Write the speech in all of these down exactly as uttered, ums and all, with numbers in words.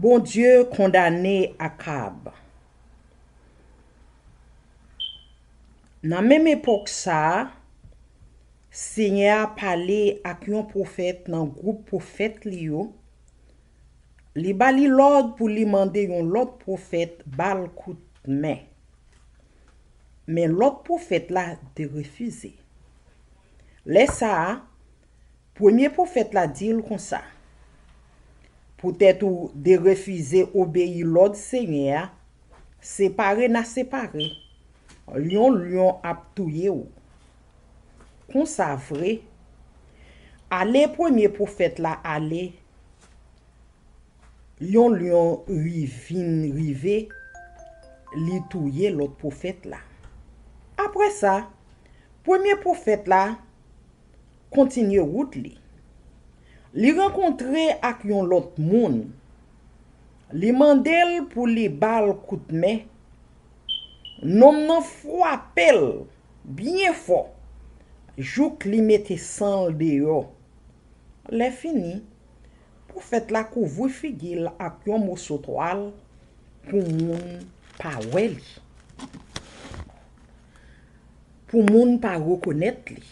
Bondye kondane Akab. Nan menm epòk sa a, Senyè a pale ak yon pwofèt nan gwoup pwofèt li yo. Li ba li lòd pou li mande yon lòt pwofèt ba l kout men. Men lòt pwofèt la te refize. Lè sa a, premye pwofèt la di l konsa: Poutèt ou derefize obeyi lòd Senyè a, separe n a separe, yon lyon ap touye w. Konsa vre, ale premye pwofèt la ale, yon lyon ri vin rive, li touye lòt pwofèt la. Apre sa, premye pwofèt la kontinye wout li. Li rankontre ak yon lòt moun. Li mande l pou li ba l kout men. Nonm nan frape l byen fò, jouk li mete san l deyò. Lèfini, pwofèt la kouvri figi l ak yon moso twal pou moun pa wè li, pou moun pa rekonèt li.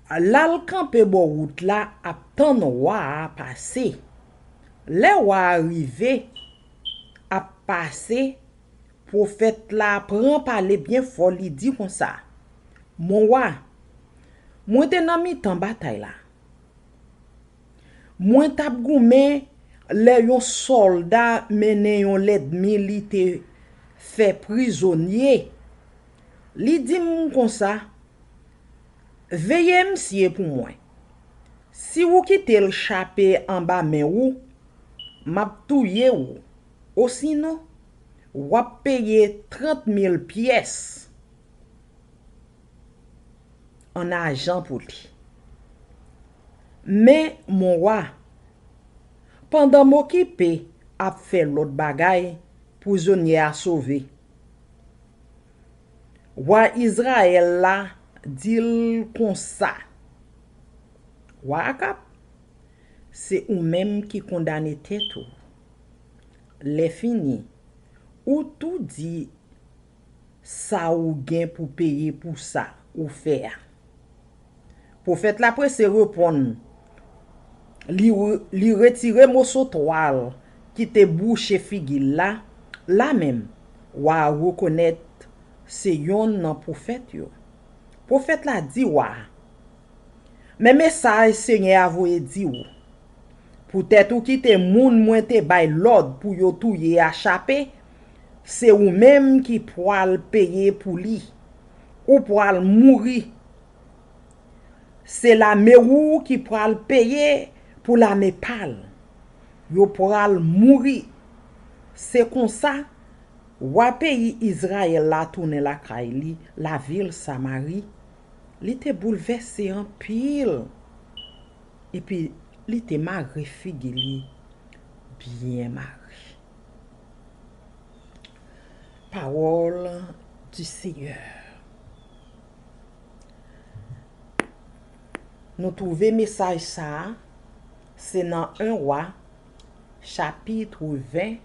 L al kanpe bò wout la ap tann wa a pase. Lè wa a rive ap pase, pwofèt la pran pale byen fò, li di konsa: Mon wa, mwen te nan mitan batay la. Mwen t ap goumen lè yon sòlda mennen yon lènmi li te fè prizonye. Li di m konsa: Veye misye pou mwen. Si w kite l chape anba men w, m ap touye w. Osinon, w ap peye trant mil pyès an ajan pou li. Men, mon wa, pandan m okipe ap fè lòt bagay, prizonye a sove. Wa Izrayèl la di l konsa: Wa Akab, se ou menm ki kondane tèt ou. Lèfini, ou tou di sa ou gen pou peye pou sa ou fè a. Pwofèt la prese reponn. Li, li retire moso twal ki te bouche figi l la. Lamenm, wa a rekonèt se yonn nan pwofèt yo. Pwofèt la di wa a: Men mesaj Senyè a voye di w: Poutèt ou kite moun mwen te bay lòd pou yo touye a chape, se ou menm ki pral peye pou li. Ou pral mouri. Se lame ou ki pral peye pou lame pa l. Yo pral mouri. Se konsa, wa peyi Izrayèl la tounen lakay li, lavil Samari. Li te boulvèse anpil, epi li te mare figi li byen mare. Parole du Seigneur. Nou twouve mesaj sa a, se nan en Wa, chapit ven,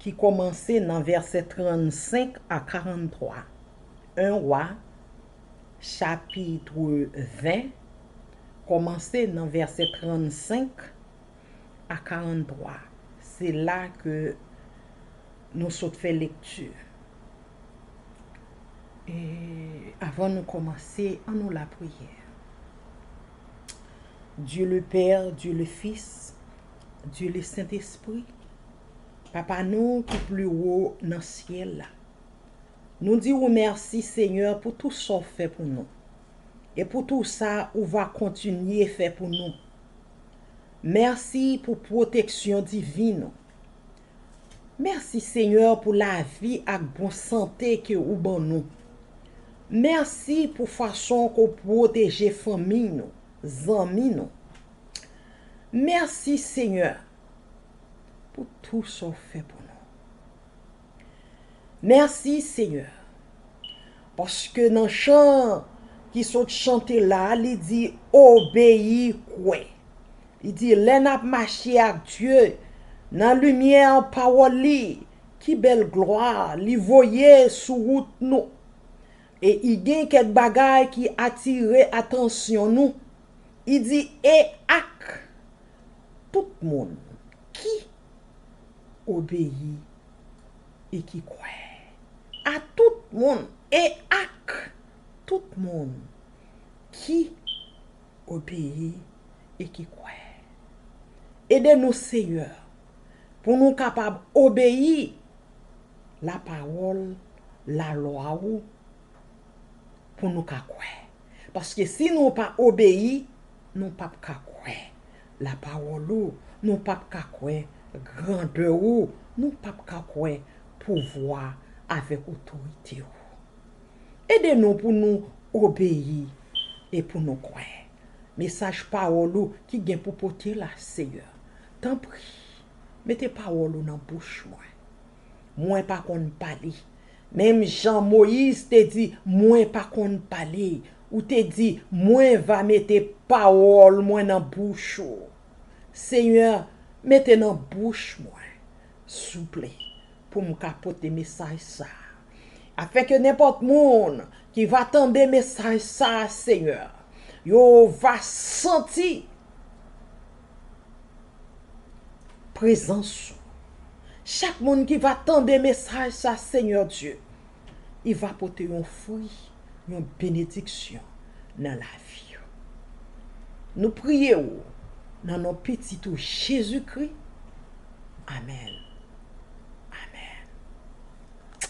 ki kòmanse nan vèsè trannsenk a karanntwa. En Wa, chapit ven, kòmanse nan vèsè trannsenk a karanntwa. Se la ke nou sot fè lekti. E avan nou kòmanse, ann nou lapriyè. Dieu le Père, Dieu le Fils, Dieu le Saint-Esprit, Papa nou ki pi wo nan syèl la, nou di ou mèsi, Senyè, pou tou sa w fè pou nou e pou tou sa ou va kontinye fè pou nou. Mèsi pou pwoteksyon divin ou. Mèsi, Senyè, pou lavi ak bon sante ke ou ban nou. Mèsi pou fason ke w pwoteje fanmi nou, zanmi nou. Mèsi, Senyè, pou tou sa w fè pou nou. Mèsi, Senyè, paske nan chan ki sot chante la, li di, obeyi, kwè. Li di, lè n ap mache ak Dye nan limyè pawòl li, ki bèl glwa li voye sou wout nou. E i gen kèk bagay ki atire atansyon nou. I di, e ak tout moun ki obeyi e ki kwè. A tout moun, e ak tout moun ki obeyi e ki kwè. Ede nou, Senyè, pou nou kapab obeyi lapawòl, lalwa ou, pou nou ka kwè. Paske si nou pa obeyi, nou p ap ka kwè lapawòl ou, nou p ap ka kwè grandè ou, nou p ap ka kwè pouvwa avèk otorite ou. Ede nou pou nou obeyi e pou nou kwè mesaj pawòl ou ki gen pou pote la, Senyè. Tanpri, mete pawòl ou nan bouch mwen. Mwen pa konn pale. Menm jan Moyiz te di, mwen pa konn pale, ou te di, mwen va mete pawòl mwen nan bouch ou. Senyè, mete nan bouch mwen, souple, pou m ka pote mesaj sa a. Afenke nenpòt moun ki va tande mesaj sa a, Senyè, yo va santi prezans ou. Chak moun ki va tande mesaj sa, Senyè Dye, li va pote yon fwi, yon benediksyon nan lavi ou. Nou priye ou nan non pitit ou Jezikri. Amèn. Amèn.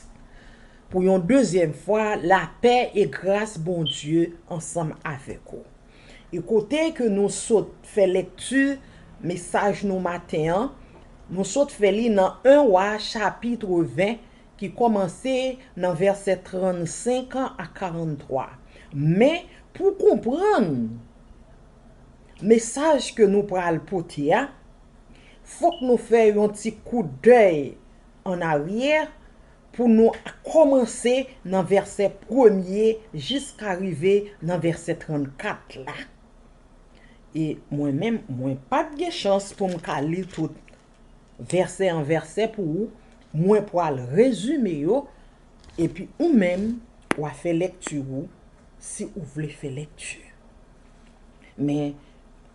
Pou yon dezyèm fwa, lapè e gras Bondye ansanm avèk ou. E kote ke nou sot fè lekti mesaj nou maten an, nou sot fè li nan en Wa chapit ven ki kòmanse nan vèsè trannsenk a karanntwa. Men, pou konprann mesaj ke nou pral pote a, fòk nou fè yon ti koudèy annaryè pou nou kòmanse nan vèsè premye jiska rive nan vèsè trannkat la. E mwen menm, mwen pa t gen chans pou m ka li tout vèsè an vèsè pou ou, mwen pral rezime yo, epi ou menm, w a fè lekti ou, si ou vle fè lekti. Men,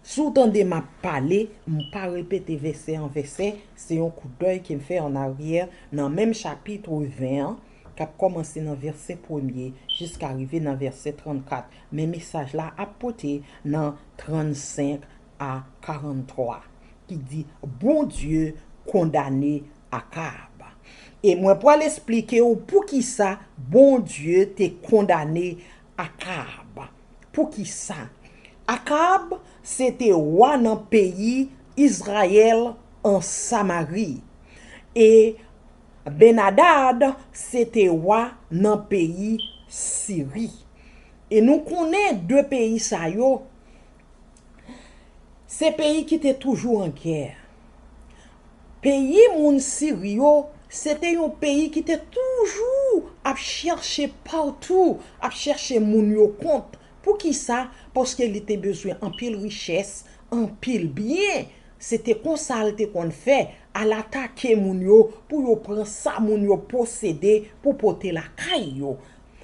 si w tande m ap pale, m pa repete vèsè an vèsè, se yon koudèy ke m fè annaryè nan menm chapit ven an, k ap kòmanse nan vèsè premye jiska rive nan vèsè trannkat. Men mesaj la ap pote nan trannsenk a karanntwa, ki di, Bondye kondane Akab. E mwen pral esplike w poukisa Bondye te kondane Akab. Poukisa? Akab se te wa nan peyi Izrayèl an Samari. E Benadad se te wa nan peyi Siri. E nou konnen de peyi sa yo, se peyi ki te toujou an gè. Peyi moun Siri yo, se te yon peyi ki te toujou ap chèche patou, ap chèche moun yo kont. Poukisa? Paske li te bezwen anpil richès, anpil byen. Se te konsa l te konn fè, al atake moun yo pou yo pran sa moun yo posede pou pote lakay yo.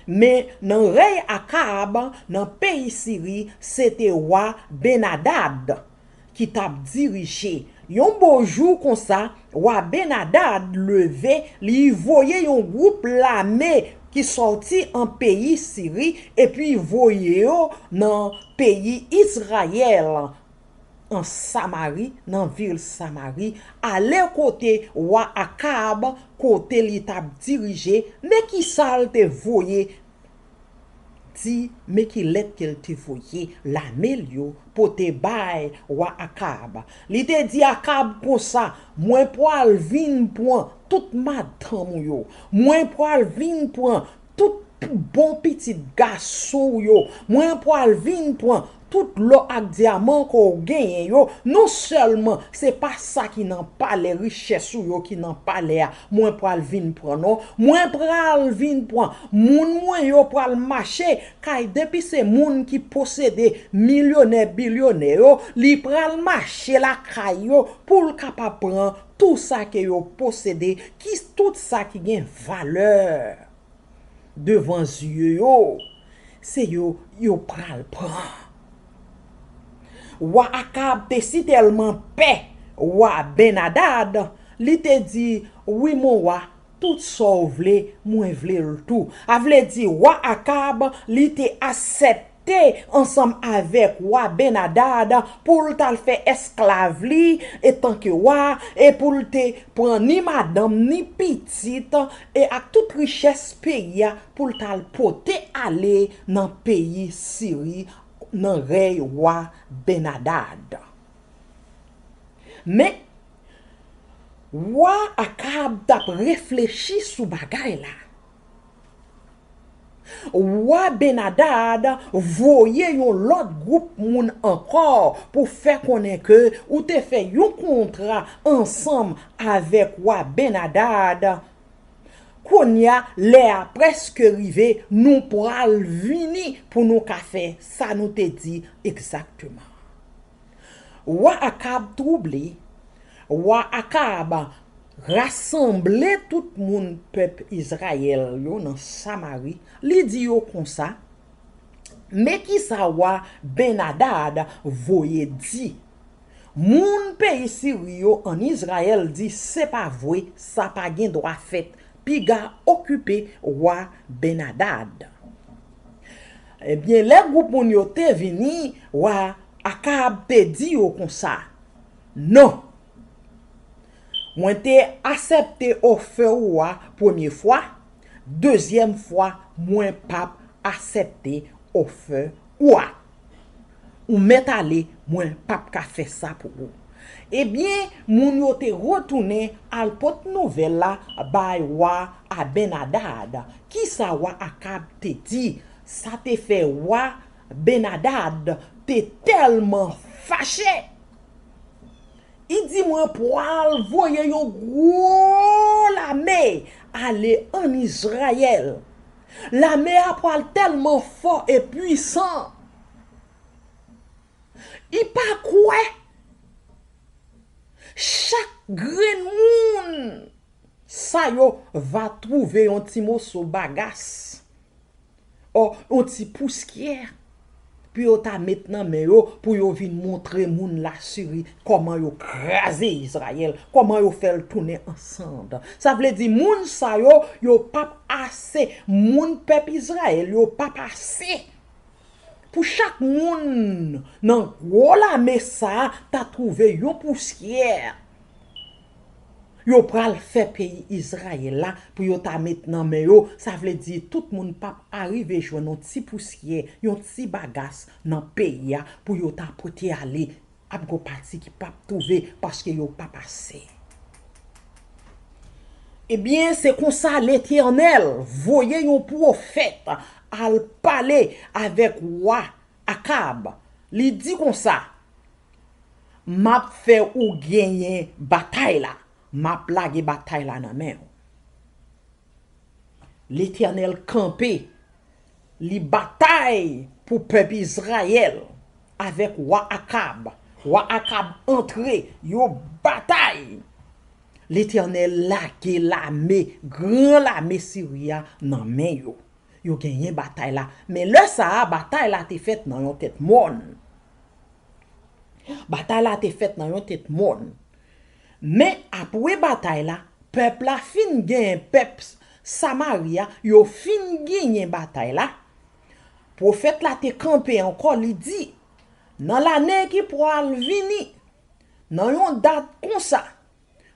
Men nan rèy Akab, nan peyi Siri, se te wa Benadad ki t ap dirije. Yon bo jou konsa, wa Benadad leve, li voye yon gwoup lame ki sòti an peyi Siri, epi voye yo nan peyi Izrayèl, an Samari, nan vil Samari, ale kote wa Akab, kote li t ap dirije. Men ki sa l te voye di, men ki lèt ke l te voye lame l yo pote bay wa Akab. Li te di Akab konsa, mwen pral vin pran tout madanm ou yo, mwen pral vin pran tout bon pitit gason w yo. Mwen pral vin pran tout lò ak dyaman ke w genyen yo. Non sèlman se pa sa ki nan palè, richès ou yo ki nan palè a, mwen pral vin pran non. Mwen pral vin pran. Moun mwen yo pral mache kay, depi se moun ki posede, milyonè, bilyonè yo, li pral mache lakay yo pou l kapab pran tou sa ke yo posede, ki tout sa ki gen valè devan zye yo, se yo yo pral pran. Wa Akab te sitèlman pè wa Bennadad, li te di, wi, mon wa, tout sa w vle, mwen vle l tou. A vle di, wa Akab, li te aksepte ansanm avèk wa Bennadad pou l t al fè esklav li etanke wa, e pou l te pran ni madanm, ni pitit, e ak tout richès peyi a, pou l t al pote ale nan peyi Siri, nan rèy wa Bennadad. Men, wa Akab t ap reflechi sou bagay la. Wa Bennadad voye yon lòt gwoup moun ankò pou fè konnen ke ou te fè yon kontra ansanm avèk wa Bennadad. Kounye a, lè a prèske rive, nou pral vini pou nou ka fè sa nou te di egzakteman. Wa Akab twouble. Wa Akab rasanble tout moun pèp Izrayèl yo nan Samari. Li di yo konsa, men kisa wa Bennadad voye di. Moun peyi Siri yo ann Izrayèl di se pa vre, sa pa gen dwa fèt. Piga okipe wa Bennadad. Ebyen, lè gwoup moun yo te vini, wa Akab te di yo konsa, non, mwen te aksepte ofè ou a premye fwa, dezyèm fwa, mwen p ap aksepte ofè ou a. Ou mèt ale, mwen p ap ka fè sa pou ou. Ebyen, moun yo te retounen al pote nouvèl la bay wa Bennadad. Kisa wa Akab te di? Sa te fè wa Bennadad te tèlman fache. Li di, mwen pral voye yon gwo lame ale ann Izrayèl. Lame a pral tèlman fò e pwisan. Li pa kwè. Chak grenn moun sa yo va twouve yon ti moso bagas, o, yon ti pousyè, pou yo ta met nan men yo, pou yo vin montre moun Lasiri kòman yo kraze Izrayèl, kòman yo fè l tounen an sann. Sa vle di, moun sa yo, yo p ap ase, moun pèp Izrayèl, yo p ap ase. Pou chak moun nan gwo lame sa a ta twouve yon pousyè, yo pral fè peyi Izrayèl la pou yo ta met nan men yo, sa vle di tout moun p ap arive jwenn yon ti pousyè, yon ti bagas nan peyi a pou yo ta pote ale. Ap gon pati ki p ap twouve paske yo p ap ase. Ebyen, se konsa Letènèl voye yon pwofèt al pale avèk wa Akab. Li di konsa, m ap fè ou genyen batay la. M ap lage batay la nan men w. Letènèl kanpe, li batay pou pèp Izrayèl avèk wa Akab. Wa Akab antre, yo batay. Letènèl lage lame, gran lame Siri a nan men yo. Yo genyen batay la. Men lè sa a, batay la te fèt nan yon tèt mòn. Batay la te fèt nan yon tèt mòn. Men apre batay la, pèp la fin genyen, pèp Samari a, yo fin genyen batay la. Pwofèt la te kanpe ankò, li di, nan lane ki pral vini, nan yon dat konsa,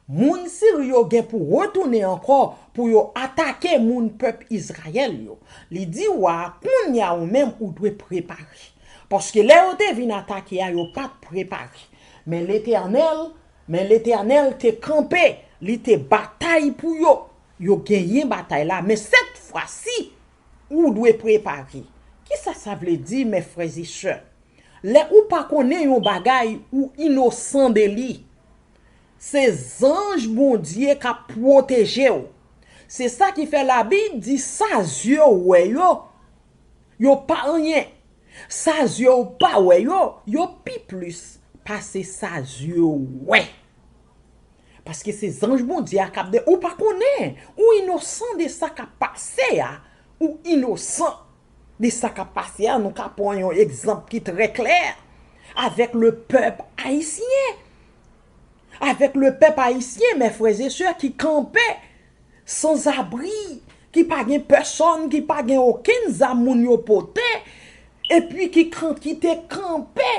moun Siri yo gen pou retounen ankò pou yo atake moun pèp Izrayèl yo. Li di wa a, kounye a ou menm ou dwe prepare. Paske lè yo te vin atake a, yo pa t prepare. Men Letènèl, men Letènèl te kanpe, li te batay pou yo. Yo genyen batay la, men sèt fwa si, Ou dwe prepare. Kisa sa vle di, mes frères et sœurs? Lè ou pa konnen yon bagay, ou inosan de li. Se zanj Bondye k ap pwoteje w. Se sa ki fè Labib di sa zye w wè yo, yo pa anyen. Sa zye w pa wè yo, yo pi plis pase sa zye w wè. Paske se zanj Bondye a k ap de, ou pa konnen, ou inosan de sa k ap pase a, ou inosan de sa k ap pase a. Nou ka pran yon egzanp ki trè klè avèk le pèp ayisyen. Avèk le pèp ayisyen, mes frères et sœurs, ki kanpe sanzabri, ki pa gen pèsòn, ki pa gen okenn zam moun yo pote, epi ki kan-, ki te kanpe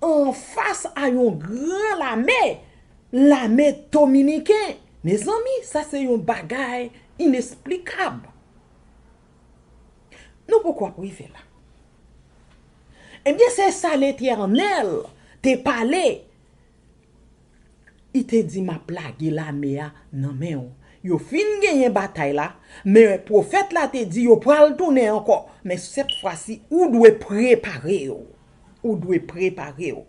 anfas a yon gran lame, lame dominiken. Mezanmi, sa se yon bagay inesplikab. Nou poko ap rive la. Ebyen, se sa Letènèl te pale. Li te di, "M ap lage lame a nan men w." Yo fin genyen batay la, men pwofèt la te di yo pral tounen ankò. Men sèt fwa si, ou dwe prepare w. Ou dwe prepare w.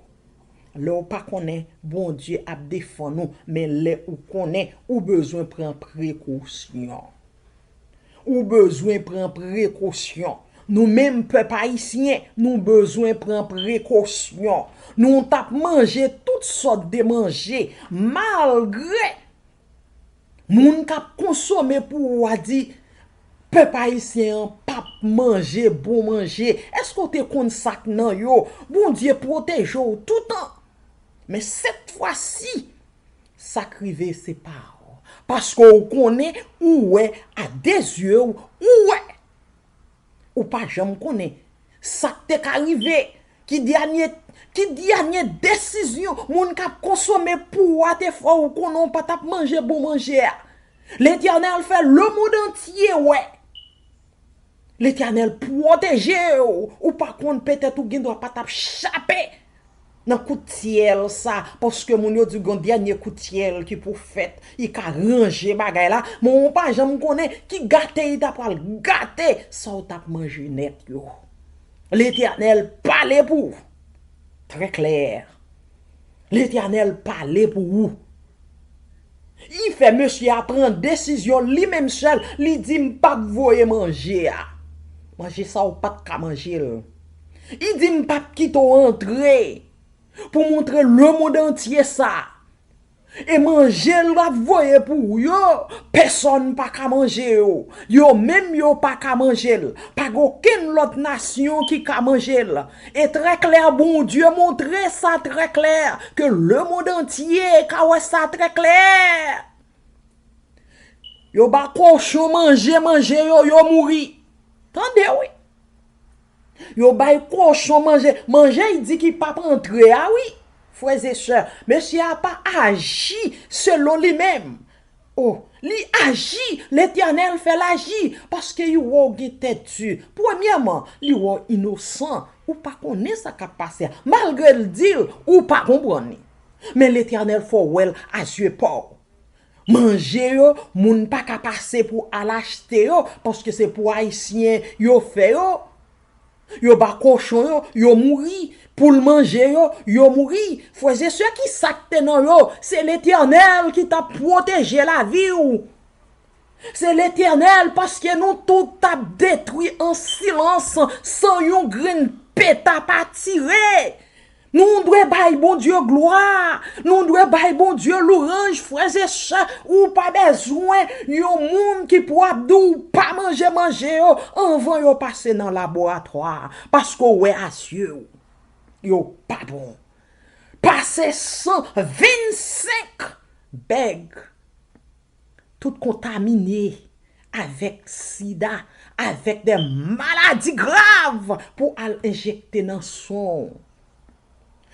Lè w pa konnen, Bondye ap defann ou, men lè ou konnen, ou bezwen pran prekosyon. Ou bezwen pran prekosyon. Nou menm pèp ayisyen, nou bezwen pran prekosyon. Nou t ap manje tout sòt de manje, malgre moun k ap konsome pou ou a di, pèp ayisyen an p ap manje bon manje. Èske w te konn sa k nan yo? Bondye pwoteje w toutan. Men sèt fwa si, sa k rive se pa w. Paske w konnen, ou wè, a de zye w, ou wè. Ou pa janm konnen sa k te ka rive. Ki dènye, ki dènye desizyon moun k ap konsome pou w a te fè w konnen w pa t ap manje bon manje a? Letènèl fè lemonn antye wè. Letènèl pwoteje w. Ou pa konn, petèt ou gendwa pa t ap chape nan kout tyèl sa, paske moun yo di gon dènye kout tyèl ki pou fèt, li ka ranje bagay la, men ou pa janm konnen ki gate li ta pral gate sa w t ap manje nèt yo. Letènèl pale pou ou. Trè klè. Letènèl pale pou ou. Li fè mesye a pran desizyon li menm sèl, li di, "M p ap voye manje a." Manje sa ou pa t ka manje l. Li di, "M p ap kite w antre pou montre lemonn antye sa." E manje l ap voye pou ou yo, pèsòn pa ka manje yo. Yo menm yo pa ka manje l. Pa gen okenn lòt nasyon ki ka manje l. E trè klè, Bondye montre sa trè klè, ke lemonn antye ka wè sa trè klè. Yo ba kochon manje, manje yo, yo mouri. Tande wi. Yo bay kochon manje, manje y di ki p ap antre a wi. Frè e sè, mesye a pa aji selon li menm. O, li aji, Letènèl fè l aji, paske li wè w gen tèt di. Premyèman, li wè w inosan, ou pa konnen sa k ap pase a. Malgre l di l, ou pa konprann li. Men Letènèl fè w wè l a zye pa w. Manje yo, moun pa ka pase pou al achte yo, paske se pou Ayisyen yo fè yo. Yo ba kochon yo, yo mouri. Poul manje yo, yo mouri. Frè e sè, ki sa k te nan yo? Se Letènèl ki t ap pwoteje lavi w. Se Letènèl, paske nou tout t ap detwi an silans, san yon grenn peta pa tire. Nou dwe bay Bondye glwa. Nou dwe bay Bondye louwanj, frè e sè. Ou pa bezwen yon moun ki pou ap di w pa manje manje yo anvan yo pase nan laboratwa, paske w wè a zye w. Yo pa bon. Pase san vennsenk bèg, tout kontamine avèk sida, avèk de maladi grav pou al enjekte nan san w.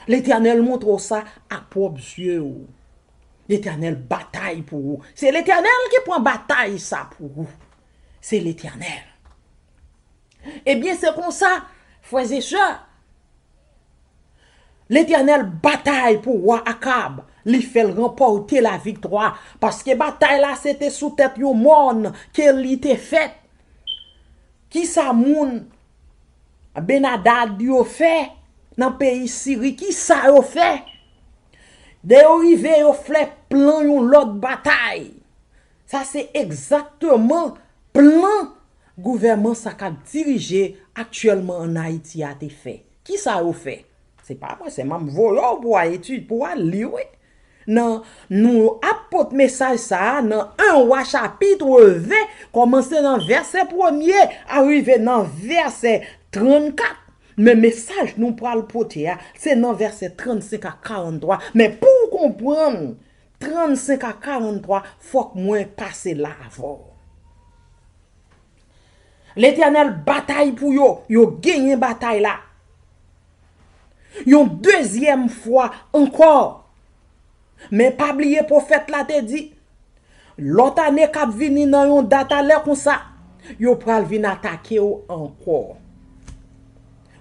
Letènèl montre w sa ak pwòp zye w. Letènèl batay pou ou. Se Letènèl ki pran batay sa pou ou. Se Letènèl. Ebyen, se konsa, frè e sè, Letènèl batay pou wa Akab, li fè l ranpòte laviktwa, paske batay la se te sou tèt yon mòn ke li te fèt, Kisa moun Benadad yo fè nan peyi Siri? Kisa yo fè? Lè yo rive, yo fè plan yon lòt batay. Sa se egzakteman plan gouvèman sa k ap dirije aktyèlman ann Ayiti a te fè. Kisa yo fè? Se pa mwen, se m ap voye w pou w al etid-, pou w al li, wi. Nan, nou ap pot mesaj sa a nan en Wa chapit ven, kòmanse nan vèsè premye a rive nan vèsè trannkat. Men mesaj nou pral pote a, se nan vèsè trannsenk a karanntwa. Men pou w konprann trannsenk a karanntwa, fòk mwen pase la avè w. Letènèl batay pou yo, yo genyen batay la. Yon dezyèm fwa ankò. Men pa bliye pwofèt la te di, lòt ane k ap vini nan yon dat alè konsa, yo pral vin atake w ankò.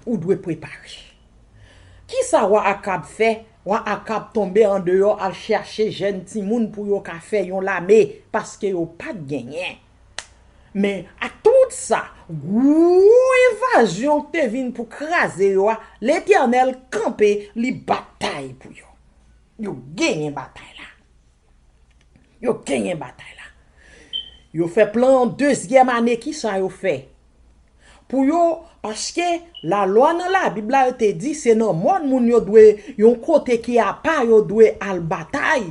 Ou dwe prepare. Kisa wa Akab fè? Wa Akab tonbe andeyò al chèche jèn timoun pou yo ka fè yon lame, paske yo pa t genyen. Men, ak tout sa, gwo envazyon k te vin pou kraze yo a, Letènèl kanpe, li batay pou yo. Yo genyen batay la. Yo genyen batay la. Yo fè plan dezyèm ane, kisa yo fè? Pou yo, paske lalwa nan Labib la, yo te di se nan mòn moun yo dwe, yon kote ki apa yo dwe al batay.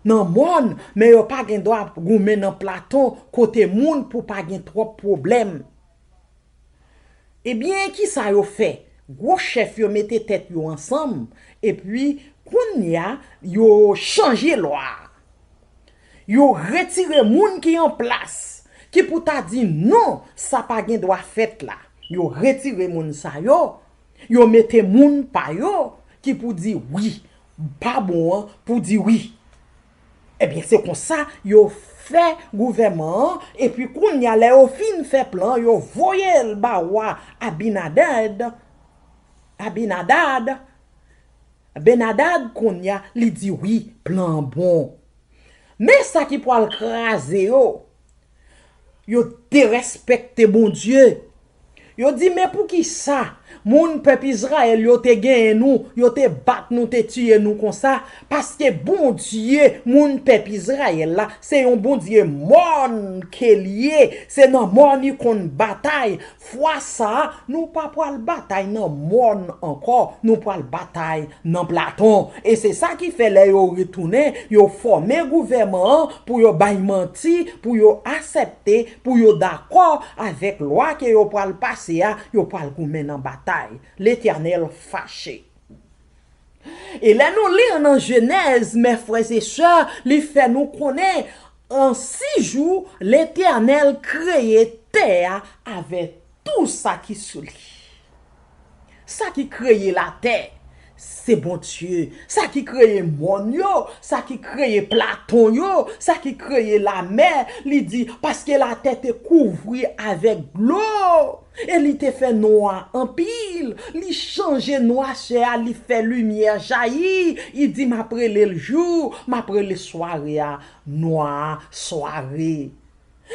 Nan mòn, men yo pa gen dwa goumen nan platon kote moun pou pa gen twòp pwoblèm. Ebyen, kisa yo fè? Gwo chèf yo mete tèt yo ansanm, epi kounye a, yo chanje lwa a. Yo retire moun ki an plas, ki pou ta di non, sa pa gen dwa fèt la. Yo retire moun sa yo, yo mete moun pa yo ki pou di wi, pa bon an pou di wi. Ebyen, se konsa yo fè gouvèman an, epi kounye a, lè yo fin fè plan, yo voye l ba wa Abinadad, Abinadad, Benadad, kounye a, li di wi, plan an bon. Men sa ki pral kraze yo, yo derespekte Bondye. Yo di, men poukisa moun pèp Izrayèl yo te genyen nou, yo te bat nou, te tiye nou konsa? Paske Bondye, moun pèp Izrayèl la, se yon Bondye mòn ke l ye. Se nan mòn li konn batay. Fwa sa a, nou pa pral batay nan mòn ankò, nou pral batay nan platon. E se sa ki fè lè yo retounen, yo fòme gouvèman an pou yo bay manti, pou yo aksepte, pou yo dakò avèk lwa ke yo pral pase a, yo pral goumen nan batay. Letènèl fache. E lè nou li nan Jenèz, mè frè e sè, li fè nou konnen, an sis jou, Letènèl kreye tè a avèk tou sa ki sou li. Sa ki kreye latè, se Bondye. Sa ki kreye mòn yo, sa ki kreye platon yo, sa ki kreye lamè, li di, paske latè te kouvri avèk dlo. E li te fè nwa anpil. Li chanje nwachè a, li fè limyè jayi. Li di, m ap rele l jou, m ap rele sware a nwa sware.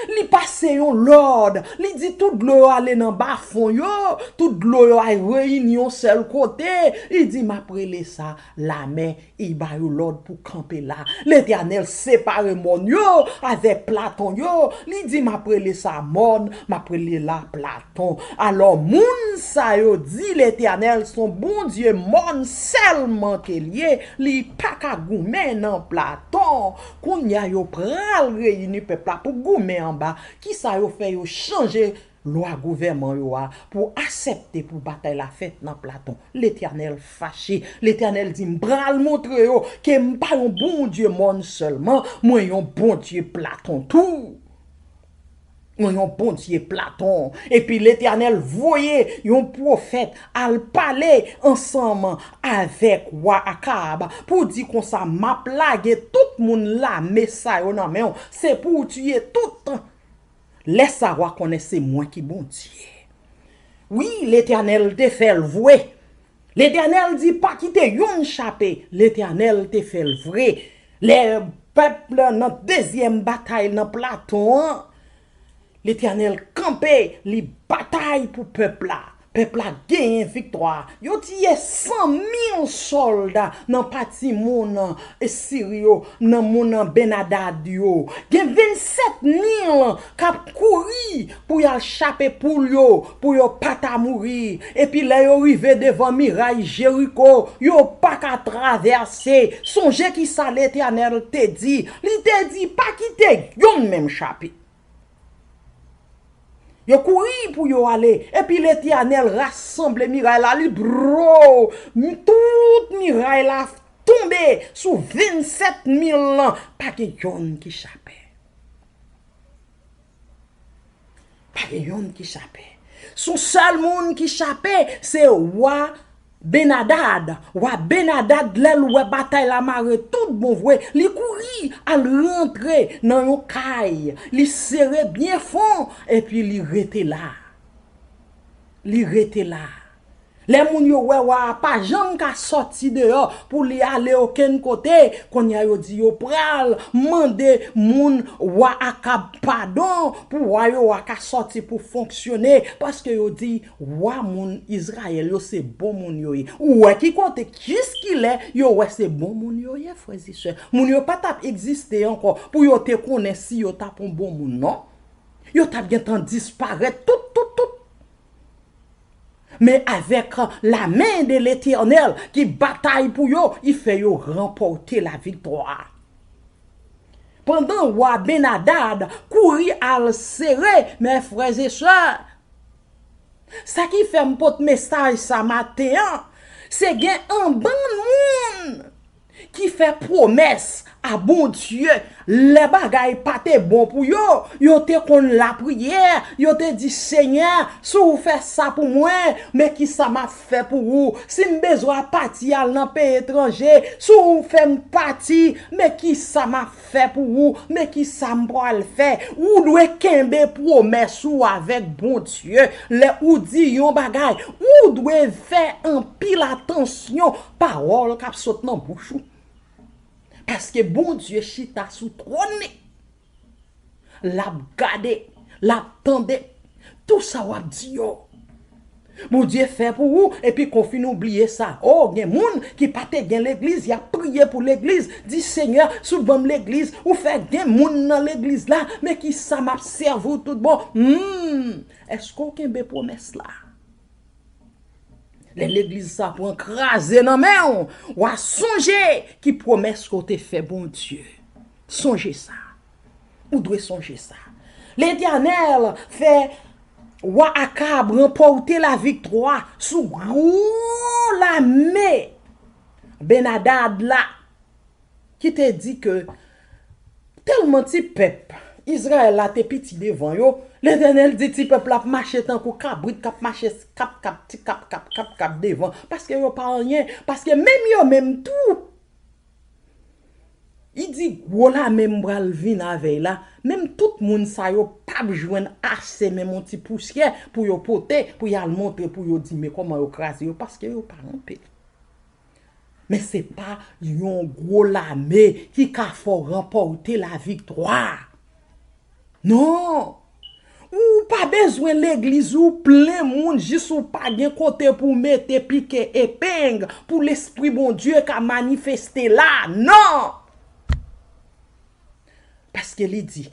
Li pase yon lòd. Li di tout dlo yo ale nan bafon yo, tout dlo yo al reyini yon sèl kote. Li di, m ap rele sa lamè. Li ba yo lòd pou kanpe la. Letènèl separe mòn yo avèk platon yo. Li di, m ap rele sa mòn, m ap rele la platon. Alò, moun sa yo di Letènèl se yon Bondye mòn sèlman ke l ye, li pa ka goumen nan platon. Kounye a, yo pral reyini pèp la pou goumen anba. Kisa yo fè? Yo chanje lwa gouvèman yo a pou aksepte pou batay la fèt nan platon. Letènèl fache. Letènèl di, m pral montre yo ke m pa yon Bondye mòn sèlman, mwen yon Bondye platon tou. Mwen yon Bondye platon. Epi Letènèl voye yon pwofèt al pale ansanm avèk wa Akab pou di konsa, m ap lage tout moun lame sa yo nan men w. Se pou w tiye tout. Lè sa a, w a konnen se mwen ki Bondye. Wi, Letènèl te fè l vre. Letènèl di, pa kite youn chape. Letènèl te fè l vre. Lè pèp la nan dezyèm batay nan platon an, Letènèl kanpe, li batay pou pèp la. Pèp la genyen viktwa. Yo tiye san mil sòlda nan pati moun Siri yo, nan moun Benadad yo. Gen vennsèt mil k ap kouri pou y al chape poul yo, pou yo pa ta mouri. Epi lè yo rive devan miray Jeriko, yo pa ka travèse. Sonje kisa Letènèl te di. Li te di, pa kite yonn menm chape. Yo kouri pou yo ale, epi Letènèl rasanble miray la, li bro, tout miray la tonbe sou vennsèt mil lan, pa gen yonn ki chape. Pa gen yonn ki chape. Se yon sèl moun ki chape, se wa Benadad, wa Benadad, lè l wè batay la mare tout bon vre, li kouri al rantre nan yon kay, li sere byen fon, epi li rete la. Li rete la. Lè moun yo wè wa a pa janm ka sòti deyò pou li ale okenn kote, kounye a yo di yo pral mande moun wa Akab padon pou wa yo a ka sòti pou fonksyone, paske yo di wa moun Izrayèl yo se bon moun yo ye. Ou wè ki kote, jiskilè yo wè se bon moun yo ye, frè e sè. Moun yo pa t ap egziste ankò pou yo te konnen si yo t ap yon bon moun, non. Yo t ap gentan disparèt tout, tout, tout. Men avèk la men de Letènèl ki batay pou yo, li fè yo ranpòte laviktwa. Pandan wa Benadad kouri al sere, men frè e sè, sa ki fè m pot mesaj sa maten an, se gen anbann moun ki fè pwomès a Bondye lè bagay pa te bon pou yo, yo te konn lapriyè, yo te di, Senyè, si w fè sa pou mwen, men kisa m ap fè pou ou? Si m bezwen pati al nan peyi etranje, si w fè m pati, men kisa m ap fè pou ou? Men kisa m pral fè? Ou dwe kenbe pwomès ou avèk Bondye. Lè ou di yon bagay, ou dwe fè anpil atansyon pawòl k ap sot nan bouch ou. Paske Bondye chita sou twòn li. L ap gade, l ap tande tou sa w ap di yo. Bondye fè pou ou, epi kon fin ou bliye sa. O, gen moun ki pa te gen legliz, y ap priye pou legliz, di, Senyè, si w ban m legliz, ou fè gen moun nan legliz la, men kisa m ap sèvi w tout bon? Hmm, èske w kenbe pwomès la? Lè legliz sa pran kraze nan men w, w a sonje ki pwomès ke w te fè Bondye. Sonje sa. Ou dwe sonje sa. Letènèl fè wa Akab ranpòte laviktwa sou gwo lame Benadad la, ki te di ke tèlman ti pèp Izrayèl la te piti devan yo, Letènèl di ti pèp la ap mache tankou kabrit k ap mache kap kap, ti kap kap, kap kap devan, paske yo pa anyen, paske menm yo menm tou, li di gwo lame m pral vin avè l la, menm tout moun sa yo p ap jwenn ase menm yon ti pousyè pou yo pote, pou y al montre, pou yo di men kòman yo kraze yo, paske yo pa anpil. Men se pa yon gwo lame ki ka fè w ranpòte laviktwa. Non! Ou pa bezwen legliz ou plen moun jis ou pa gen kote pou w mete pike epeng pou Lespri Bondye ka manifeste la. Non! Paske li di,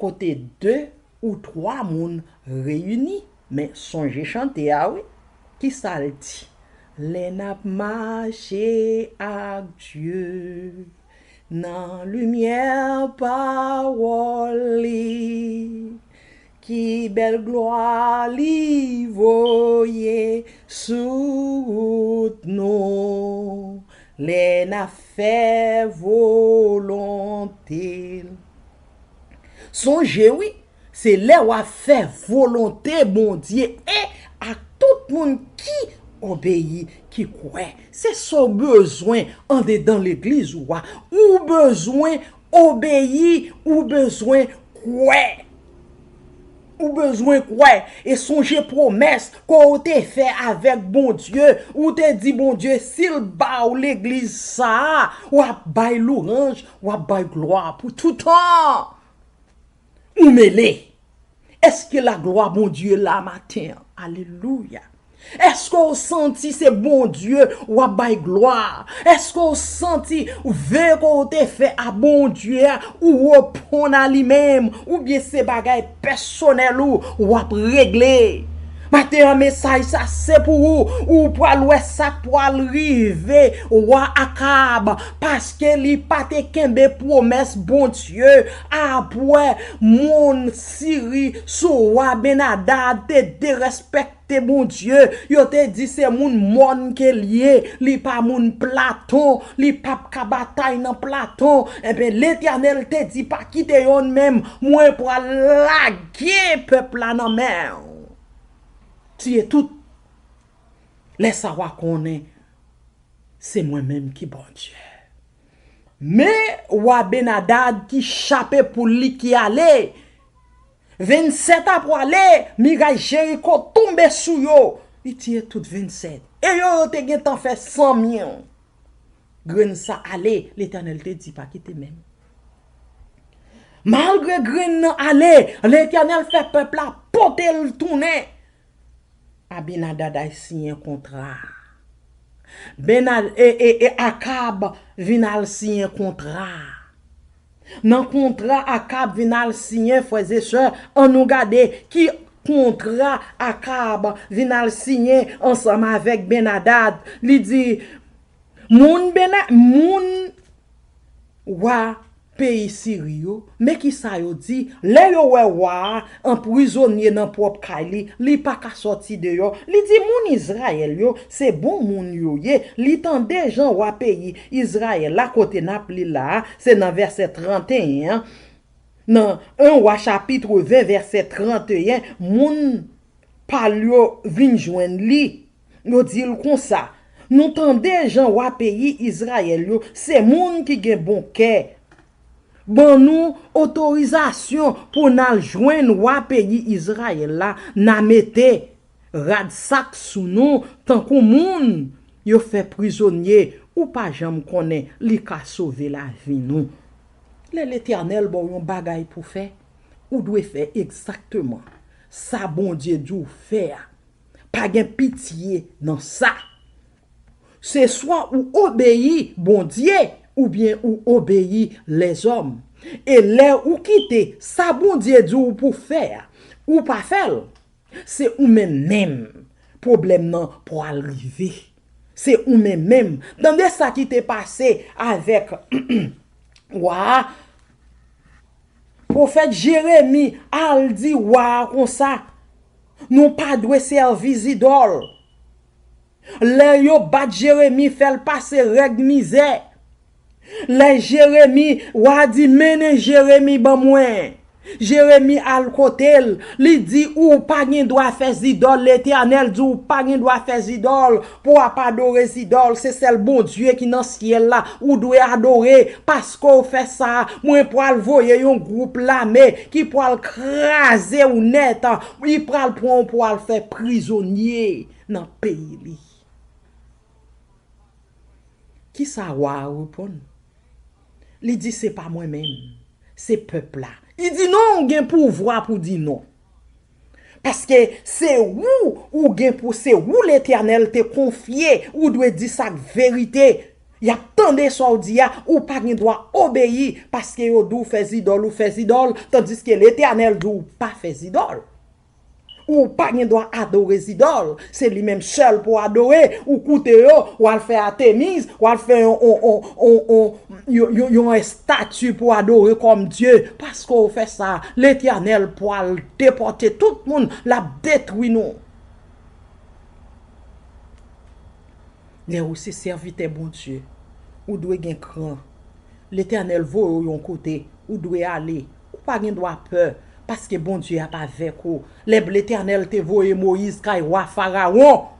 kote de ou twa moun reyini, men sonje chante a wi, kisa l di? Lè n ap mache ak Dye nan limyè pawòl li, ki bèl glwa li voye sou wout nou, lè n ap fè volonte l. Sonje wi, se lè w ap fè volonte Bondye e ak tout moun ki obeyi, ki kwè. Se sa w bezwen andedan legliz ou a. Ou bezwen obeyi, ou bezwen kwè. Ou bezwen kwè e sonje pwomès ke w te fè avèk Bondye. Ou te di Bondye, si l ba w legliz sa a, w ap bay louwanj, w ap bay glwa pou toutan. Ou mele. Èske laglwa Bondye la maten an? Alelouya. Èske w santi se Bondye w ap bay glwa? Èske w santi ve ke w te fè a Bondye a, ou reponn a li menm, oubyen se bagay pèsonèl ou w ap regle? Maten an, mesaj sa se pou ou. Ou pral wè sa k pral rive wa Akab, paske li pa te kenbe pwomès Bondye. Apre, moun Siri sou wa Bennadad te derespèkte Bondye. Yo te di se moun mòn ke l ye, li pa moun Platon, li p ap ka batay nan Platon. Enben, Letènèl te di, pa kite yonn menm, mwen pral lage pèp la nan men w. Tiye tout. Lè sa w a konnen se mwen menm ki Bondye. Men wa Bennadad ki chape poul li ki ale. Vennsèt a pwale, miray Jeriko tonbe sou yo. Li tiye tout vennsèt. E yo, yo te gentan fè san mil. Grenn sa ale, Letènèl te di pa kite menm. Malgre grenn nan ale, Letènèl fè pèp la pote l tounen. Abinadad al siyen kontra. Benad, e, e, e Akab vin al siyen kontra. Nan kontra Akab vin al siyen, frè e sè, ann nou gade ki kontra Akab vin al siyen ansanm avèk Bennadad. Li di, moun Bena, moun wa peyi Siri yo, men ki sa yo di, lè yo wè wa a anprizonye nan pwòp kay li, li pa ka sòti deyò. Li di, moun Izrayèl yo, se bon moun yo ye. Li tande jan wa peyi Izrayèl la, kote n ap li la a, se nan vèsè trannteyen an, nan en Wa chapit ven, vèsè trannteyen, moun pa l yo vin jwenn li. Yo di l konsa, nou tande jan wa peyi Izrayèl yo, se moun ki gen bon kè. Ban nou otorizasyon pou n al jwenn wa peyi Izrayèl la, n a mete rad sak sou nou tankou moun yo fè prizonye, ou pa janm konnen li ka sove lavi nou. Lè Letènèl ba w yon bagay pou fè, ou dwe fè egzakteman sa Bondye di w fè a. Pa gen pitye nan sa. Se swa ou obeyi Bondye oubyen ou obeyi lèzòm. E lè ou kite sa Bondye di w pou fè a, ou pa fè l, se ou menm menm pwoblèm nan pral rive. Se ou menm menm. Tande sa ki te pase avèk wa a. Pwofèt Jeremi al di wa a konsa, nou pa dwe sèvi zidòl. Lè yo bat Jeremi, fè l pase règ mizè. Lè Jeremi, wa a di, mennen Jeremi ban mwen. Jeremi al kote l, li di, ou pa gen dwa fè zidòl, Letènèl di ou pa gen dwa fè zidòl, pou w ap adore zidòl, se sèl Bondye ki nan syèl la ou dwe adore, paske w fè sa, mwen pral voye yon gwoup lame ki pral kraze w nèt, li pral pran w pou al fè prizonye nan peyi li. Kisa wa a reponn? Li di, se pa mwen menm, se pèp la. Li di, non, ou gen pouvwa pou di non. Paske se ou, ou gen pou, se ou Letènèl te konfye, ou dwe di sa k verite. Y ap tande sa w di a, ou pa gen dwa obeyi, paske yo di w fè zidòl, ou fè zidòl, tandiske Letènèl di w pa fè zidòl. Ou pa gen dwa adore zidòl. Se li menm sèl pou adore. Ou koute yo, w al fè Atemiz, w al fè yon, yon, yon, yon, yon, yon, yon estati pou adore kòm dye. Paske w fè sa, Letènèl pral depòte tout moun, l ap detwi nou. Lè ou se sèvitè Bondye, ou dwe gen kran. Letènèl voye w yon kote, ou dwe ale. Ou pa gen dwa pè, paske Bondye ap avèk ou. Lè Letènèl te voye Moyiz kay wa Farawon,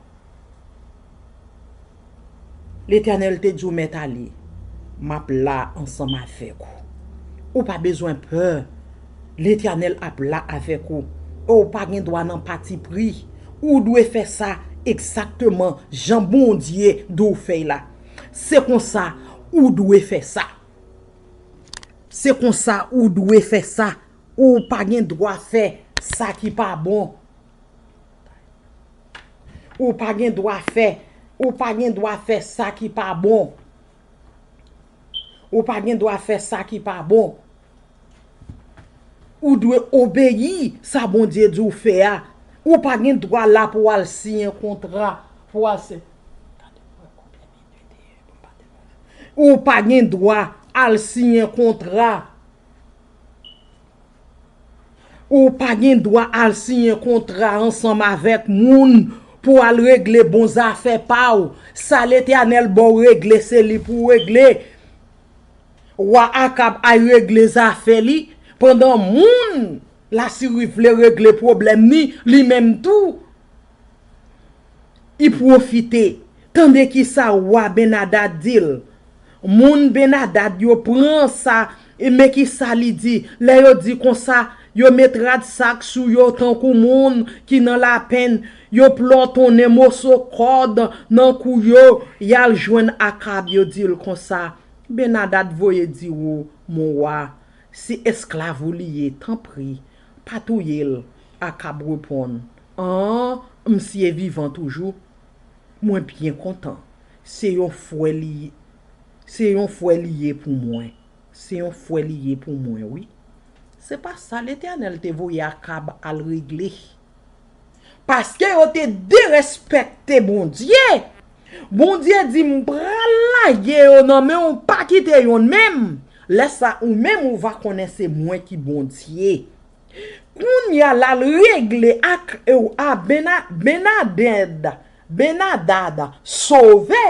Letènèl te di w, mèt ale, m ap la ansanm avèk ou. Ou pa bezwen pè. Letènèl ap la avèk ou. E w pa gen dwa nan patipri. Ou dwe fè sa egzakteman jan Bondye di w fè l la. Se konsa ou dwe fè sa. Se konsa ou dwe fè sa. Ou pa gen dwa fè sa ki pa bon. Ou pa gen dwa fè, ou pa gen dwa fè sa ki pa bon. Ou pa gen dwa fè sa ki pa bon. Ou dwe obeyi sa Bondye di w fè a. Ou pa gen dwa la pou w al siyen kontra, pou w al se. Ou pa gen dwa al siyen kontra. Ou pa gen dwa al siyen kontra ansanm avèk moun pou al regle bon zafè pa w. Sa Letènèl ba w regle, se li pou w regle. Wa Akab al regle zafè li, pandan moun Lasiri vle regle pwoblèm ni, li menm tou. I pwofite. Tande kisa wa Bennadad di l. Moun Bennadad yo pran sa, e men kisa li di. Lè yo di konsa, yo met rad sak sou yo tankou moun ki nan lapenn. Yo plòtonnen moso kòd nan kou yo. Y al jwenn Akab, yo di l konsa, Bennadad voye di ou, mon wa, se esklav ou li ye, tanpri, pa touye l. Akab reponn, An, misye vivan toujou. Mwen byen kontan. Se yon frè li, se yon frè li ye pou mwen. Se yon frè li ye pou mwen, wi. Se pa sa Letènèl te voye Akab al regle. Paske yo te derespekte Bondye. Bondye di, "M pral lage yo nan men w, pa kite yonn menm." Lè sa, ou menm ou va konnen se mwen ki Bondye. Kounye a, l al regle ak, e, a Bena-, Benadad, Benadad sove,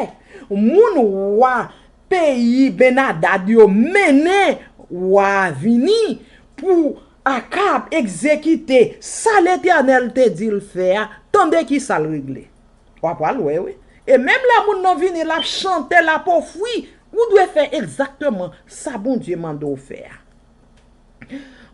moun wa peyi Benadad yo mennen wa a vini pou Akab egzekite sa Letènèl te di l fè a. Tande kisa l regle. W ap pral wè, wi. E menm lè moun nan vini, l ap chante, l ap ofri, ou dwe fè egzakteman sa Bondye mande w fè a.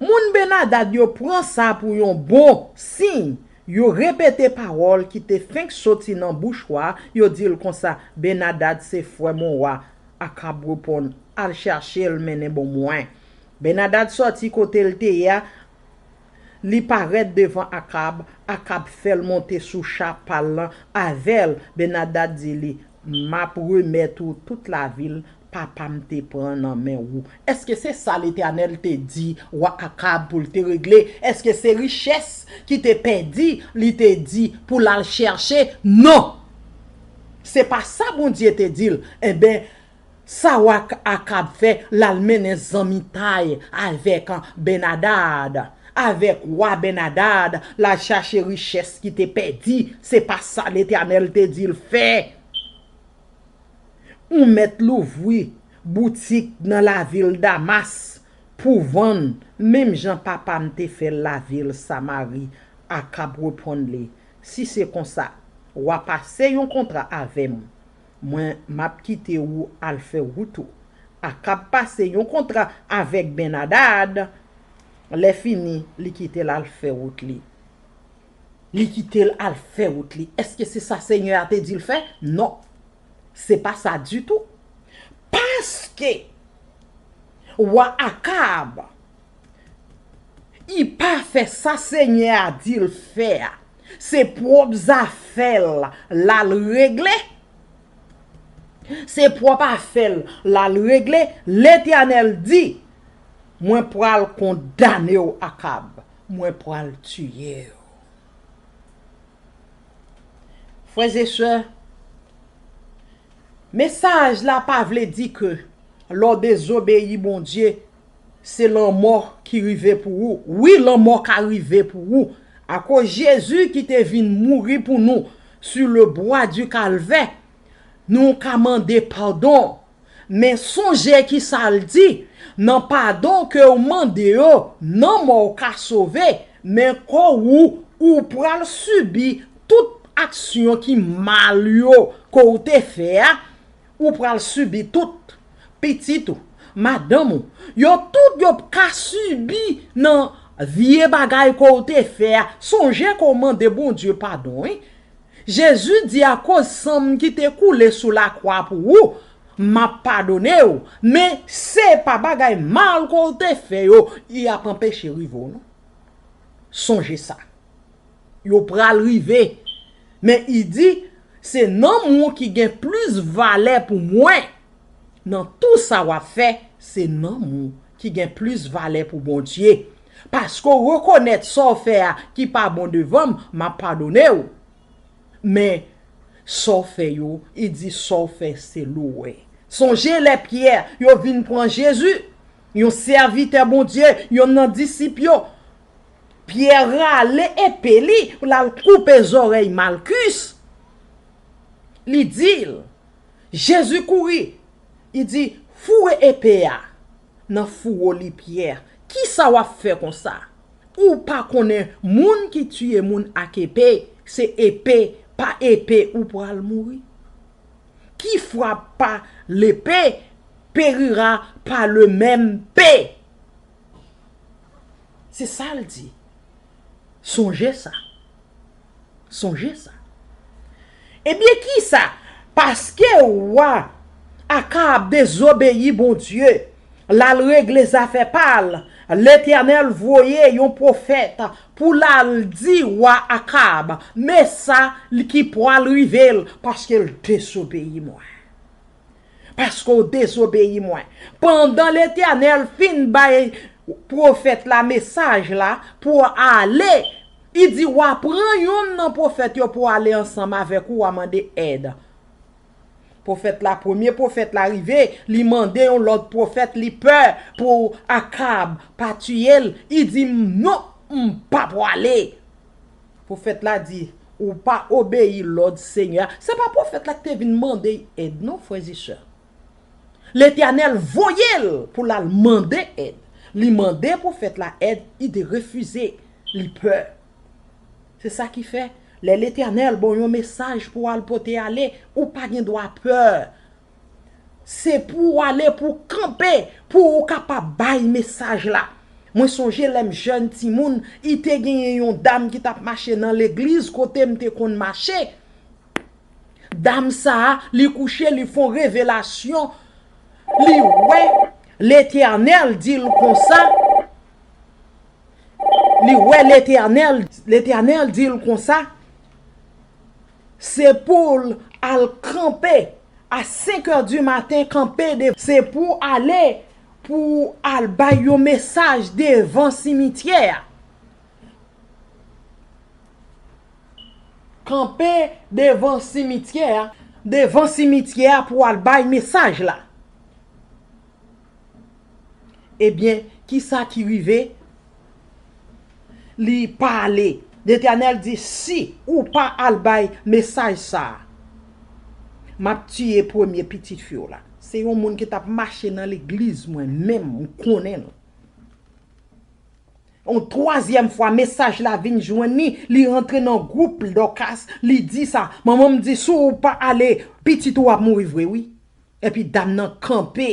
Moun Benadad yo pran sa pou yon bon siy. Yo repete pawòl ki te fenk soti nan bouch wa a, yo di l konsa, Benadad se frè mon wa. Akab reponn, Al chache l mennen ban mwen. Benadad sòti kote l te ye a, li parèt devan Akab. Akab fè l monte sou cha pa l lan avè l. Benadad di li, M ap remèt ou tout lavil papa m te pran nan men ou. Èske se sa Letènèl te di wa Akab pou l te regle? Èske se richès ki te pèdi li te di pou l al chèche? Non! Se pa sa Bondye te di l. Enben, sa wa Akab fè, l al mennen zanmitay avèk Benadad, avèk wa Benadad, l al chache richès ki te pèdi. Se pa sa Letènèl te di l fè. Ou mèt louvri boutik nan lavil Damas pou vann, menm jan papa m te fè l lavil Samari. Akab reponn li, Si se konsa, w a pase yon kontra avè m. Mwen, m ap kite ou al fè wout ou. Akab pase yon kontra avèk Bennadad. Lè fini, li kite l al fè wout li. Li kite l al fè wout li. Èske se sa Senyè a te di l fè? Non. Se pa sa ditou. Paske wa Akab, li pa fè sa Senyè a di l fè a. Se pwòp zafè l l al regle. Se pwòp afè l l al regle. Letènèl di, Mwen pral kondane w, Akab. Mwen pral tiye w. Frè e sè, mesaj la pa vle di ke lè w dezobeyi Bondye, se lanmò ki rive pou ou. Wi, lanmò ka rive pou ou. Akoz Jezi ki te vin mouri pou nou sur le bois du Calvaire, nou ka mande padon. Men sonje kisa l di, nan padon ke w mande yo, nanm w ka sove, men kò ou, ou pral sibi tout aksyon ki mal yo ke w te fè a, ou pral sibi tout. Pitit ou, madanm ou, yo tout yo ka sibi nan vye bagay ke w te fè a. Sonje ke w mande Bondye padon, wi. Jezi di, Akoz san m ki te koule sou lakwa pou ou, m ap padone w. Men, se pa bagay mal ke w te fè yo, y ap anpeche rive w, non. Sonje sa. Yo pral rive. Men i di, se nanm ou ki gen plis valè pou mwen. Nan tou sa w ap fè, se nanm ou ki gen plis valè pou Bondye. Paske w rekonèt sa w fè a ki pa bon devan m, m ap padone w. Men, sa w fè yo, i di sa w fè se lou w wè. Sonje lè Pyè yo vin pran Jezi, yon sèvitè Bondye, yonn nan disip yo. Pyè rale epe li pou l al koupe zòrèy Malkis. Li di l, Jezi kouri, li di, foure epe a nan fouwo li Pyè. Kisa w ap fè konsa? Ou pa konnen moun ki tiye moun ak epe, se epe, pa epe ou pral mouri. Qui frappe par l'épée périra par le même paix. Se sa l di. Sonje sa. Sonje sa. Ebyen, kisa? Paske wa Akab dezobeyi Bondye, l al regle zafè pa l, Letènèl voye yon pwofèt pou l al di wa Akab, men sa ki pral rive l, paske l dezobeyi mwen. Paske w dezobeyi mwen. Pandan Letènèl fin bay pwofèt la mesaj la pou ale, li di, w a pran youn nan pwofèt yo pou ale ansanm avèk ou, w a mande èd. Pwofèt la, premye pwofèt la rive, li mande yon lòt pwofèt, li pè pou Akab pa tiye l. Li di, non, m pa pwale. Pwofèt la di, ou pa obeyi lòd Senyè a. Se pa pwofèt la ki te vin mande èd, non, frè e sè. Letènèl voye l pou l al mande èd. Li mande pwofèt la èd, li te refize, li pè. Se sa ki fè, lè Letènèl ba w yon mesaj pou w al pote ale, ou pa gen dwa pè. Se pou w ale, pou w kanpe, pou w kapab bay mesaj la. Mwen sonje lè m jèn timoun, i te genyen yon dam ki t ap mache nan legliz kote m te konn mache. Dam sa a, li kouche, li fè yon revelasyon. Li wè Letènèl di l konsa. Li wè Letènèl, Letènèl di l konsa, se pou l al kanpe a senk è di maten, kanpe de, se pou ale, pou al bay yon mesaj devan simityè a. Kanpe devan simityè a, devan simityè a pou al bay mesaj la. Ebyen, kisa ki rive? Li pa ale. Letènèl di, si ou pa al bay mesaj sa a, m ap tiye premye pitit fi w la. Se yon moun ki t ap mache nan legliz mwen menm, m konnen l. Yon twazyèm fwa, mesaj la vin jwenn li, li rantre nan gwoup Dòkas, li di sa, manman m di, si w pa ale, pitit ou ap mouri vre, wi. Epi dam nan kanpe,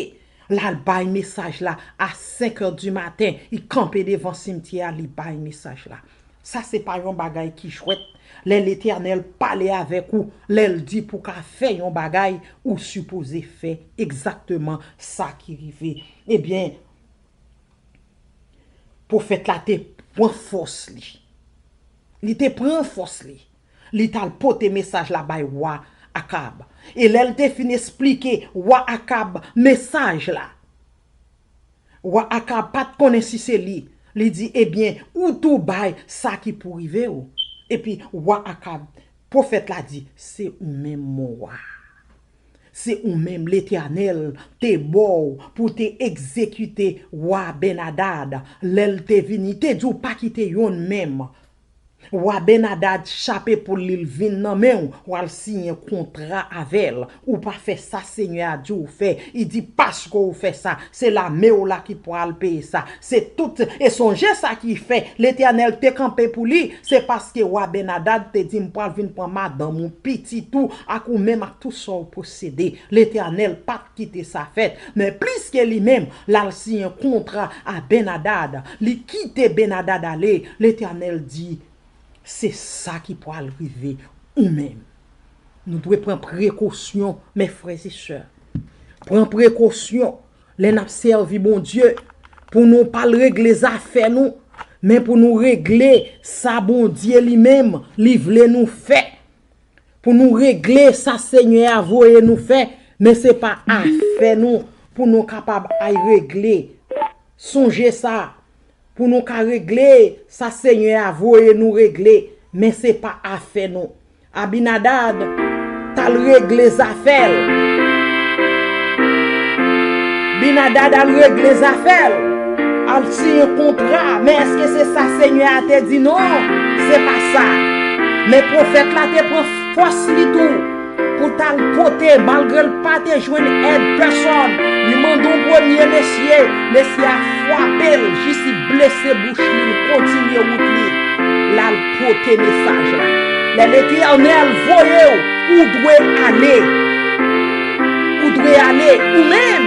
l al bay mesaj la a senk è di maten, li kanpe devan simityè a, li bay mesaj la. Sa se pa yon bagay ki jwèt. Lè Letènèl pale avèk ou, lè l di pou w ka fè yon bagay, ou sipoze fè egzakteman sa ki rive. Ebyen, pwofèt la te pran fòs li. Li te pran fòs li. Li t al pote mesaj la bay wa Akab. E lè l te fin esplike wa Akab mesaj la, wa Akab pa t konnen si se li. Li di, ebyen, ou tou bay sa ki pou rive w. Epi wa Akab, pwofèt la di, se ou menm, mon wa. Se ou menm Letènèl te ba w pou te egzekite wa Bennadad. Lè l te vini, te di w pa kite yonn menm. Wa Bennadad chape poul li, l vin nan men w, w al siyen kontra avè l. Ou pa fè sa Senyè a di w fè. Li di, paske w fè sa, se lame w la ki pral peye sa. Se tout, e sonje sa ki fè Letènèl te kanpe pou li, se paske wa Bennadad te di, m pral vin pran madanm ou, pitit ou, ak ou menm ak tout sa w posede. Letènèl pa t kite sa fèt. Men pliske li menm, l al siyen kontra a Bennadad, li kite Bennadad ale, Letènèl di, se sa ki pral rive ou menm. Nou dwe pran prekosyon, mes frè e sè. Pran prekosyon lè n ap sèvi Bondye, pou nou pa al regle zafè nou. men pou nou regle sa Bondye li menm, li vle nou fè. Pou nou regle sa Senyè a voye nou fè, men se pa afè nou pou nou kapab al regle. Sonje sa, pou nou ka regle sa Senyè a voye nou regle, men se pa afè nou. Abinadad t al regle zafè l. Binadad al regle zafè l, al siyen kontra, men èske se sa Senyè a te di? Non, se pa sa. Men pwofèt la te pran fòs li tou pou t al pote, malgre l pa te jwenn èd pèsòn. Li mande yon premye mesye, mesye a frape l jis li blese bouch li, li kontinye wout li. L al pote mesaj la. Lè Letènèl voye w, ou dwe ale. Ou dwe ale, ou menm.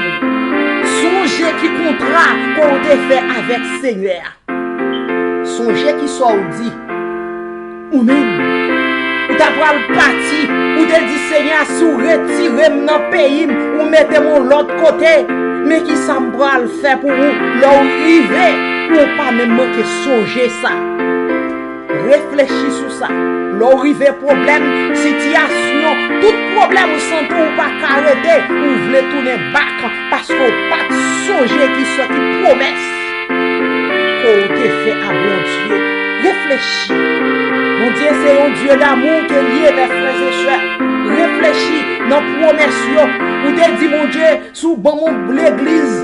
Sonje ki kontra ke w te fè avèk Senyè a. Sonje ki sa w di. Ou menm, ou ta pral pati, ou te di, Senyè, si w retire m nan peyi m, ou mete m yon lòt kote, men ki sa m pral fè pou ou lè w rive, pou w pa menm manke sonje sa. Reflechi sou sa. Lè w rive pwoblèm, sitiyasyon, tout pwoblèm ou santi w pa ka rete, ou vle tounen bak, paske w pa t sonje ki sa ki pwomès ke w te fè a Bondye. Reflechi. Bondye se yon Dye damou ke l ye, mè frè e sè. Reflechi nan pwomès yo. Ou te di Bondye, si w ban m yon legliz,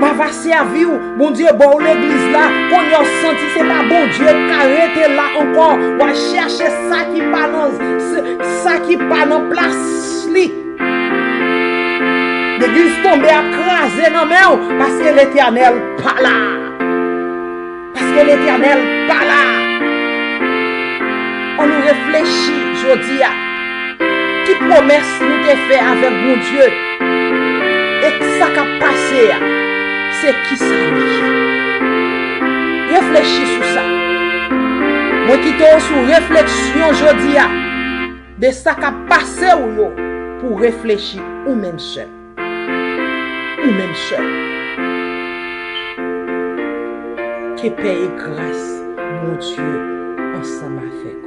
m a va sèvi w. Bondye ba w legliz la, kounye a w santi se pa Bondye k ka rete la ankò. W al chèche sa ki pa nan, sa ki pa nan plas li. Legliz tonbe ap kraze nan men w, paske Letènèl pa la. Paske Letènèl pa la. Ann nou reflechi jodi a. Ki pwomès nou te fè avèk Bondye? E sa k ap pase a, se kisa li ye? Reflechi sou sa. Mwen kite w sou refleksyon jodi a, de sa k ap pase w yo, pou w reflechi ou menm sèl. Ou menm sèl. Ke pè e gras Bondye ansanm avèk